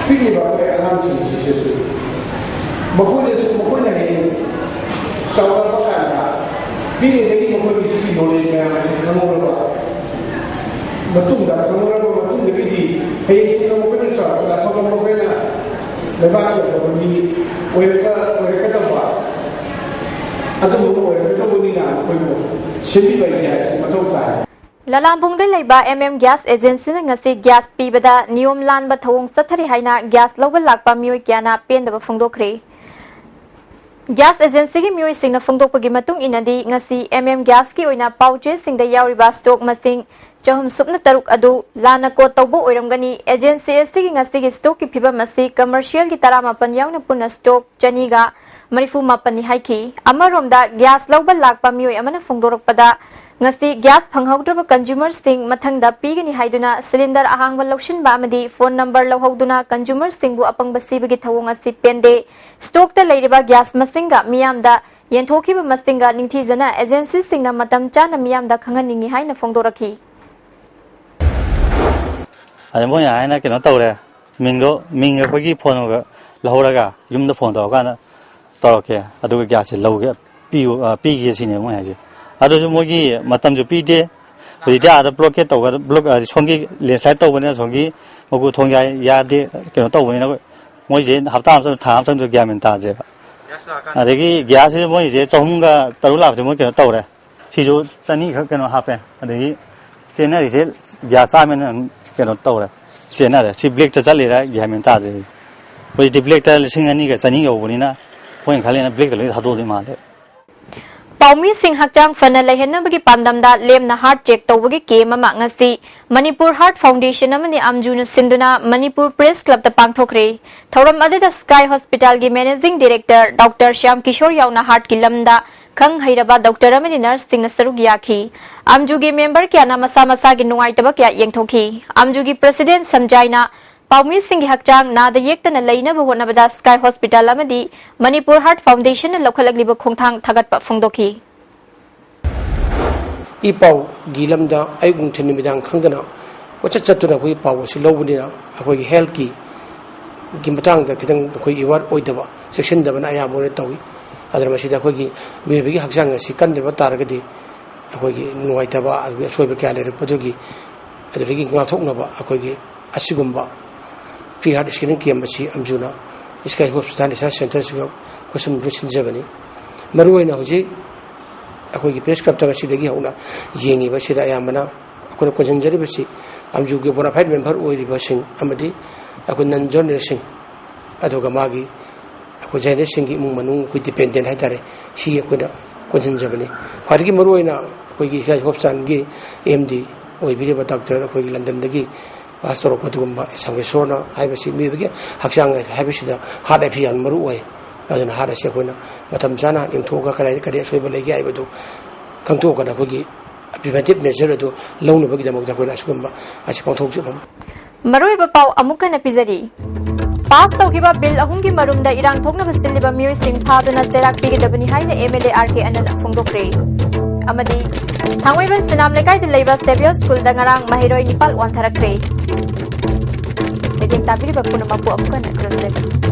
ꯄꯤꯛꯂꯤꯕ ꯑꯩꯈꯣꯏ ꯑꯉꯥꯡꯁꯤꯡꯁꯤꯁꯨ ꯃꯈꯣꯏꯗꯁꯨ, ꯃꯈꯣꯏꯅ ꯍꯌꯦꯡ ꯆꯥꯎꯈꯠꯄ ꯀꯥꯟꯗ ꯄꯤꯛꯂꯤꯉꯩꯗꯒꯤ ꯃꯈꯣꯏꯒꯤ ꯁꯤꯒꯤ ꯅꯣꯂꯦꯖ ꯃꯌꯥꯝ ꯑꯁꯤ ꯈꯪꯍꯧꯔꯕ ꯃꯇꯨꯡꯗ, ꯈꯪꯍꯧꯔꯕ ꯃꯇꯨꯡꯗꯒꯤꯗꯤ ꯍꯌꯦꯡ ꯇꯨꯡꯗ ꯃꯈꯣꯏꯅ ꯆꯥꯎꯔꯛꯄꯗ ꯑꯐꯕ, ꯃꯈꯣꯏꯅ ꯂꯩꯕꯥꯛꯀꯤ ꯑꯐꯕ ꯃꯤ ꯑꯣꯏꯔꯛꯄ, ꯑꯣꯏꯔꯛꯀꯗꯕ, ꯑꯗꯨꯒꯨꯝꯕ ꯑꯣꯏꯔꯛꯀꯗꯧꯕꯅꯤꯅ ꯃꯈꯣꯏꯕꯨ ꯁꯦꯝꯕꯤꯕ ꯍꯥꯏꯁꯦ ꯃꯊꯧ ꯇꯥꯏ꯫ ꯂꯂꯥꯝꯕꯨꯡꯗ ꯂꯩꯕ ꯑꯦꯝ ꯑꯦꯝ ꯒ꯭ꯌꯥꯁ ꯑꯦꯖꯦꯟꯁꯤꯅ ꯉꯁꯤ ꯒ꯭ꯌꯥꯁ ꯄꯤꯕꯗ ꯅꯤꯌꯣꯝ ꯂꯥꯟꯕ ꯊꯧꯑꯣꯡ ꯆꯠꯊꯔꯤ ꯍꯥꯏꯅ ꯒ꯭ꯌꯥꯁ ꯂꯧꯕ ꯂꯥꯛꯄ ꯃꯤꯑꯣꯏ ꯀꯌꯥꯅ ꯄꯦꯟꯗꯕ ꯐꯣꯡꯗꯣꯛꯈ꯭ꯔꯦ꯫ ꯒ꯭ꯌꯥꯁ ꯑꯦꯖꯦꯟꯁꯤꯒꯤ ꯃꯤꯑꯣꯏꯁꯤꯡꯅ ꯐꯣꯡꯗꯣꯛꯄꯒꯤ ꯃꯇꯨꯡ ꯏꯟꯅꯗꯤ, ꯉꯁꯤ ꯑꯦꯝ ꯑꯦꯝ ꯒ꯭ꯌꯥꯁꯀꯤ ꯑꯣꯏꯅ ꯄꯥꯎ ꯆꯦꯁꯤꯡꯗ ꯌꯥꯎꯔꯤꯕ ꯁ꯭ꯇꯣꯛ ꯃꯁꯤꯡ ꯆꯍꯨꯝ ꯁꯨꯞꯅ ꯇꯔꯨꯛ ꯑꯗꯨ ꯂꯥꯟꯅ ꯀꯣꯠ ꯇꯧꯕ ꯑꯣꯏꯔꯝꯒꯅꯤ꯫ ꯑꯦꯖꯦꯟꯁꯤ ꯑꯁꯤꯒꯤ ꯉꯁꯤꯒꯤ ꯁ꯭ꯇꯣꯛꯀꯤ ꯐꯤꯕꯝ ꯑꯁꯤ ꯀꯃꯔꯁꯤꯌꯦꯜꯒꯤ ꯇꯔꯥꯃꯥꯄꯟ ꯌꯥꯎꯅ ꯄꯨꯟꯅ ꯁ꯭ꯇꯣꯛ ꯆꯅꯤꯒ ꯃꯔꯤꯐꯨ ꯃꯥꯄꯟꯅꯤ ꯍꯥꯏꯈꯤ꯫ ꯑꯃꯔꯣꯝꯗ, ꯒ꯭ꯌꯥꯁ ꯂꯧꯕ ꯂꯥꯛꯄ ꯃꯤꯑꯣꯏ ꯑꯃꯅ ꯐꯣꯡꯗꯣꯔꯛꯄꯗ, ꯉꯁꯤ ꯒ꯭ꯌꯥꯁ ꯐꯪꯍꯧꯗ꯭ꯔꯕ ꯀꯟꯖꯨꯃꯔꯁꯤꯡ ꯃꯊꯪꯗ ꯄꯤꯒꯅꯤ ꯍꯥꯏꯗꯨꯅ ꯁꯤꯂꯤꯟꯗꯔ ꯑꯍꯥꯡꯕ ꯂꯧꯁꯤꯟꯕ ꯑꯃꯗꯤ ꯐꯣꯟ ꯅꯝꯕꯔ ꯂꯧꯍꯧꯗꯨꯅ ꯀꯟꯖꯨꯃꯔꯁꯤꯡꯕꯨ ꯑꯄꯪꯕ ꯁꯤꯕꯒꯤ ꯊꯧꯑꯣꯡ ꯑꯁꯤ ꯄꯦꯟꯗꯦ꯫ ꯁ꯭ꯇꯣꯛꯇ ꯂꯩꯔꯤꯕ ꯒ꯭ꯌꯥꯁ ꯃꯁꯤꯡꯒ ꯃꯤꯌꯥꯝꯗ ꯌꯦꯟꯊꯣꯛꯈꯤꯕ ꯃꯁꯤꯡꯒ ꯅꯤꯡꯊꯤꯖꯅ ꯑꯦꯖꯦꯟꯁꯤꯁꯤꯡꯅ ꯃꯇꯝ ꯆꯥꯅ ꯃꯤꯌꯥꯝꯗ ꯈꯪꯍꯟꯅꯤꯡꯏ ꯍꯥꯏꯅ ꯐꯣꯡꯗꯣꯔꯛꯈꯤ꯫ ꯑꯗ ꯃꯣꯏꯅ ꯍꯥꯏꯅ ꯀꯩꯅꯣ ꯇꯧꯔꯦ, ꯃꯤꯡꯗꯣ, ꯃꯤꯡ ꯑꯩꯈꯣꯏꯒꯤ ꯐꯣꯟ ꯂꯧꯍꯧꯔꯒ ꯌꯨꯝꯗ ꯐꯣꯟ ꯇꯧꯔꯀꯥꯟꯗ ꯇꯧꯔꯛꯀꯦ, ꯑꯗꯨꯒ ꯒ꯭ꯌꯥꯁꯁꯦ ꯂꯧꯒꯦ, ꯄꯤꯌꯨ, ꯑ, ꯄꯤꯒꯦ ꯁꯤꯅꯦꯕ ꯃꯣꯏ ꯍꯥꯏꯁꯦ꯫ ꯑꯗꯨꯁꯨ ꯃꯣꯏꯒꯤ ꯃꯇꯝꯁꯨ ꯄꯤꯗꯦ꯫ ꯍꯧꯖꯤꯛꯇꯤ ꯑꯥꯗ ꯕ꯭ꯂꯣꯀꯦꯠ ꯇꯧꯒ-, ꯕ꯭ꯂꯣꯛ, ꯑ, ꯁꯣꯝꯒꯤ ꯂꯦꯟꯁꯂꯥꯏꯠ ꯇꯧꯕꯅꯤꯅ ꯁꯣꯝꯒꯤ ꯃꯒꯨ ꯊꯣꯡ ꯌꯥꯏ-, ꯌꯥꯗꯦ, ꯀꯩꯅꯣ ꯇꯧꯕꯅꯤꯅ ꯃꯣꯏꯁꯦ ꯍꯞꯇꯥ ꯑꯃ ꯆꯪ-, ꯊꯥ ꯑꯃ ꯆꯪꯗꯣꯏ ꯒ꯭ꯌꯥꯟ ꯃꯦꯟ ꯇꯥꯗ꯭ꯔꯦꯕ꯫ ꯑꯗꯒꯤ ꯒ꯭ꯌꯥꯁꯁꯦ ꯃꯣꯏꯁꯦ ꯆꯍꯨꯝꯒ ꯇꯔꯨꯛ ꯂꯥꯛꯄꯁꯦ ꯃꯣꯏ ꯀꯩꯅꯣ ꯇꯧꯔꯦ꯫ ꯁꯤꯁꯨ ꯆꯅꯤꯈꯛ ꯀꯩꯅꯣ ꯍꯥꯞꯄꯦ꯫ ꯑꯗꯒꯤ ꯆꯦꯟꯅꯔꯤꯁꯦ ꯒ꯭ꯌꯥꯁ ꯆꯥꯝꯃꯅ ꯀꯩꯅꯣ ꯇꯧꯔꯦ, ꯆꯦꯟꯅꯔꯦ꯫ ꯁꯤ ꯕ꯭ꯂꯦꯛꯇ ꯆꯠꯂꯤꯔꯥ ꯒ꯭ꯌꯥꯟ ꯃꯦꯟ ꯇꯥꯗ꯭ꯔꯦ꯫ ꯍꯧꯖꯤꯛꯇꯤ ꯕ꯭ꯂꯦꯛꯇ ꯂꯤꯁꯤꯡ ꯑꯅꯤꯒ ꯆꯅꯤ ꯌꯧꯕꯅꯤꯅ ꯑꯩꯈꯣꯏꯅ ꯈꯜꯂꯤꯅ ꯕ꯭ꯂꯦꯛꯇ ꯂꯣꯏ ꯊꯥꯗꯣꯛꯑꯗꯤ ꯃꯥꯜꯂꯦ꯫ ꯄꯥꯎꯃꯤꯁꯤꯡ ꯍꯛꯆꯥꯡ ꯐꯅ ꯂꯩꯍꯟꯅꯕꯒꯤ ꯄꯥꯟꯗꯝꯗ ꯂꯦꯝꯅ ꯍꯥꯔꯠ ꯆꯦꯛ ꯇꯧꯕꯒꯤ ꯀꯦꯝ ꯑꯃ ꯉꯁꯤ ꯃꯅꯤꯄꯨꯔ ꯍꯥꯔꯠ ꯐꯥꯎꯟꯗꯦꯁꯟ ꯑꯃꯗꯤ ꯑꯝꯖꯨꯅ ꯁꯤꯟꯗꯨꯅ ꯃꯅꯤꯄꯨꯔ ꯄ꯭ꯔꯦꯁ ꯀ꯭ꯂꯕꯇ ꯄꯥꯡꯊꯣꯛꯈ꯭ꯔꯦ꯫ ꯊꯧꯔꯝ ꯑꯗꯨꯗ ꯁ꯭ꯀꯥꯏ ꯍꯣꯁꯄꯤꯇꯥꯜꯒꯤ managing director doctor Shyam Kishore ꯌꯥꯎꯅ ꯍꯥꯔꯠꯀꯤ ꯂꯝꯗ ꯈꯪ ꯍꯩꯔꯕ ꯗꯣꯛꯇꯔ ꯑꯃꯗꯤ ꯅꯔꯁꯁꯤꯡꯅ ꯁꯔꯨꯛ ꯌꯥꯈꯤ꯫ ꯑꯝꯖꯨꯒꯤ ꯃꯦꯝꯕꯔ ꯀꯌꯥꯅ ꯃꯁꯥ ꯃꯁꯥꯒꯤ ꯅꯨꯡꯉꯥꯏꯇꯕ ꯀꯌꯥ ꯌꯦꯡꯊꯣꯛꯈꯤ꯫ ꯑꯝꯖꯨꯒꯤ ꯄ꯭ꯔꯦꯁꯤꯗꯦꯟꯠ ꯁꯝꯖꯥꯏꯅ ꯄꯥꯎꯃꯤꯁꯤꯡꯒꯤ ꯍꯛꯆꯥꯡ ꯅꯥꯗ ꯌꯦꯛꯇꯅ ꯂꯩꯅꯕ ꯍꯣꯠꯅꯕꯗ ꯁ꯭ꯀꯥꯏ ꯍꯣꯁꯄꯤꯇꯥꯜ ꯑꯃꯗꯤ ꯃꯅꯤꯄꯨꯔ ꯍꯥꯔꯠ ꯐꯥꯎꯟꯗꯦꯁꯟꯅ ꯂꯧꯈꯠꯂꯛꯂꯤꯕ ꯈꯣꯡꯊꯥꯡ ꯊꯥꯒꯠꯄ ꯐꯣꯡꯗꯣꯛꯈꯤ꯫ ꯏ ꯄꯥꯎꯒꯤ ꯂꯝꯗ ꯑꯌꯨꯛ ꯅꯨꯡꯊꯤꯜ ꯅꯨꯃꯤꯗꯥꯡ ꯈꯪꯗꯅ ꯀꯣꯏꯆꯠ ꯆꯠꯇꯨꯅ ꯑꯩꯈꯣꯏꯒꯤ ꯄꯥꯎ ꯑꯁꯤ ꯂꯧꯕꯅꯤꯅ ꯑꯩꯈꯣꯏꯒꯤ ꯍꯦꯜꯠꯀꯤ ꯒꯤ ꯃꯇꯥꯡꯗ ꯈꯤꯇꯪ ꯑꯩꯈꯣꯏ ꯑꯦꯋꯥꯔ ꯑꯣꯏꯗꯕ, ꯆꯦꯛꯁꯤꯟꯗꯕꯅ ꯑꯌꯥꯝꯕ ꯑꯣꯏꯅ ꯇꯧꯏ꯫ ꯑꯗꯨꯅ ꯃꯁꯤꯗ ꯑꯩꯈꯣꯏꯒꯤ ꯃꯤꯑꯣꯏꯕꯒꯤ ꯍꯛꯆꯥꯡ ꯑꯁꯤ ꯀꯟꯗꯕ ꯇꯥꯔꯒꯗꯤ ꯑꯩꯈꯣꯏꯒꯤ ꯅꯨꯡꯉꯥꯏꯇꯕ ꯑꯗꯨꯒꯤ ꯑꯁꯣꯏꯕ ꯀꯌꯥ ꯂꯩꯔꯛꯄꯗꯨꯒꯤ ꯑꯗꯨꯗꯒꯤ ꯉꯥꯛꯊꯣꯛꯅꯕ ꯑꯩꯈꯣꯏꯒꯤ ꯑꯁꯤꯒꯨꯝꯕ ꯐ꯭ꯔꯤ ꯍꯥꯔꯠ ꯁ꯭ꯀꯦꯅꯤꯡ ꯀꯦꯝ ꯑꯁꯤ ꯑꯝꯖꯨꯅ ꯁ꯭ꯀꯥꯏ ꯍꯣꯁꯄꯤꯇꯥꯜ ꯔꯤꯁꯔꯁ ꯁꯦꯟꯇꯔꯁꯤꯒ ꯈꯨꯠꯁꯝꯅꯗꯨꯅ ꯁꯤꯟꯖꯕꯅꯤ꯫ ꯃꯔꯨꯑꯣꯏꯅ ꯍꯧꯖꯤꯛ ꯑꯩꯈꯣꯏꯒꯤ ꯄ꯭ꯔꯦꯁ ꯀ꯭ꯂꯕꯇ ꯉꯁꯤꯗꯒꯤ ꯍꯧꯅ ꯌꯦꯡꯉꯤꯕꯁꯤꯗ ꯑꯌꯥꯝꯕꯅ ꯑꯩꯈꯣꯏꯅ ꯀꯣꯟꯁꯤꯟꯖꯔꯤꯕꯁꯤ ꯑꯝꯖꯨꯒꯤ ꯕꯣꯅꯥꯐꯥꯏꯠ ꯃꯦꯝꯕꯔ ꯑꯣꯏꯔꯤꯕꯁꯤꯡ ꯑꯃꯗꯤ ꯑꯩꯈꯣꯏ ꯅꯟ ꯖꯔꯅꯦꯜꯁꯤꯡ, ꯑꯗꯨꯒ ꯃꯥꯒꯤ ꯑꯩꯈꯣꯏ ꯖꯥꯏꯟꯇꯤꯁꯁꯤꯡꯒꯤ ꯏꯃꯨꯡ ꯃꯅꯨꯡ, ꯑꯩꯈꯣꯏ ꯗꯤꯄꯦꯟꯗꯦꯟ ꯍꯥꯏꯇꯥꯔꯦ, ꯁꯤ ꯑꯩꯈꯣꯏꯅ ꯀꯣꯟꯁꯤꯟꯖꯕꯅꯤ꯫ ꯈ꯭ꯋꯥꯏꯗꯒꯤ ꯃꯔꯨꯑꯣꯏꯅ ꯑꯩꯈꯣꯏꯒꯤ ꯏꯁꯥ ꯍꯣꯁꯄꯤꯇꯥꯜꯒꯤ ꯑꯦꯝ ꯗꯤ ꯑꯣꯏꯕꯤꯔꯤꯕ ꯗꯥꯛꯇꯔ ꯑꯩꯈꯣꯏꯒꯤ ꯂꯟꯗꯟꯗꯒꯤ ꯄꯥꯁ ꯇꯧꯔꯛꯄ ꯑꯗꯨꯒꯨꯝꯕ ꯁꯪꯒꯦꯁꯣꯔꯅ ꯍꯥꯏꯕꯁꯤ ꯃꯤꯑꯣꯏꯕꯒꯤ ꯍꯛꯆꯥꯡ ꯍꯥꯏꯕꯁꯤꯗ ꯍꯥꯔꯠ ꯑꯁꯤ ꯌꯥꯝ ꯃꯔꯨ ꯑꯣꯏ꯫ ꯑꯗꯨꯅ ꯍꯥꯔꯠ ꯑꯁꯤ ꯑꯩꯈꯣꯏꯅ ꯃꯇꯝ ꯆꯥꯅ ꯌꯦꯡꯊꯣꯛꯑꯒ ꯀꯗꯥꯏꯗ ꯀꯔꯤ ꯑꯁꯣꯏꯕ ꯂꯩꯒꯦ ꯍꯥꯏꯕꯗꯨ ꯈꯪꯗꯣꯛꯑꯒ ꯑꯩꯈꯣꯏꯒꯤ ꯄ꯭ꯔꯤꯚꯦꯟꯇꯤꯞ ꯃꯦꯖꯔ ꯑꯗꯨ ꯂꯧꯅꯕꯒꯤꯗꯃꯛꯇ ꯑꯩꯈꯣꯏꯅ ꯑꯁꯤꯒꯨꯝꯕ ꯑꯁꯤ ꯄꯥꯡꯊꯣꯛꯆꯕ꯫ ꯃꯔꯨꯑꯣꯏꯕ ꯄꯥꯎ ꯑꯃꯨꯛ ꯍꯟꯅ ꯄꯤꯖꯔꯤ꯫ ꯄꯥꯁ ꯇꯧꯈꯤꯕ ꯕꯤꯜ ꯑꯍꯨꯝꯒꯤ ꯃꯔꯨꯝꯗ ꯏꯔꯥꯡ ꯊꯣꯛꯅꯕ ꯁꯤꯜꯂꯤꯕ ꯃꯤꯑꯣꯏꯁꯤꯡ ꯐꯥꯗꯨꯅ ꯆꯩꯔꯥꯛ ꯄꯤꯒꯗꯕꯅꯤ ꯍꯥꯏꯅ ꯑꯦꯝ ꯑꯦꯜ ꯑꯦ ꯑꯥꯔ ꯀꯦ ꯑꯅꯟ ꯐꯣꯡꯗꯣꯛꯈ꯭ꯔꯦ꯫ ꯑꯃꯗꯤ ꯊꯥꯡꯃꯩꯕꯟ ꯁꯤꯅꯥꯝ ꯂꯩꯀꯥꯏꯗ ꯂꯩꯕ ꯁꯦꯕꯤꯌꯔ ꯁ꯭ꯀꯨꯜꯗ ꯉꯔꯥꯡ ꯃꯍꯩꯔꯣꯏ ꯅꯤꯄꯥꯜ ꯋꯥꯟꯊꯔꯛꯈ꯭ꯔꯦ꯫ ꯃꯤꯠꯌꯦꯡ ꯇꯥꯕꯤꯔꯤꯕ ꯄꯨꯝꯅꯃꯛꯄꯨ ꯑꯃꯨꯛ ꯍꯟꯅ ꯈꯨꯔꯨꯝꯖꯔꯤ꯫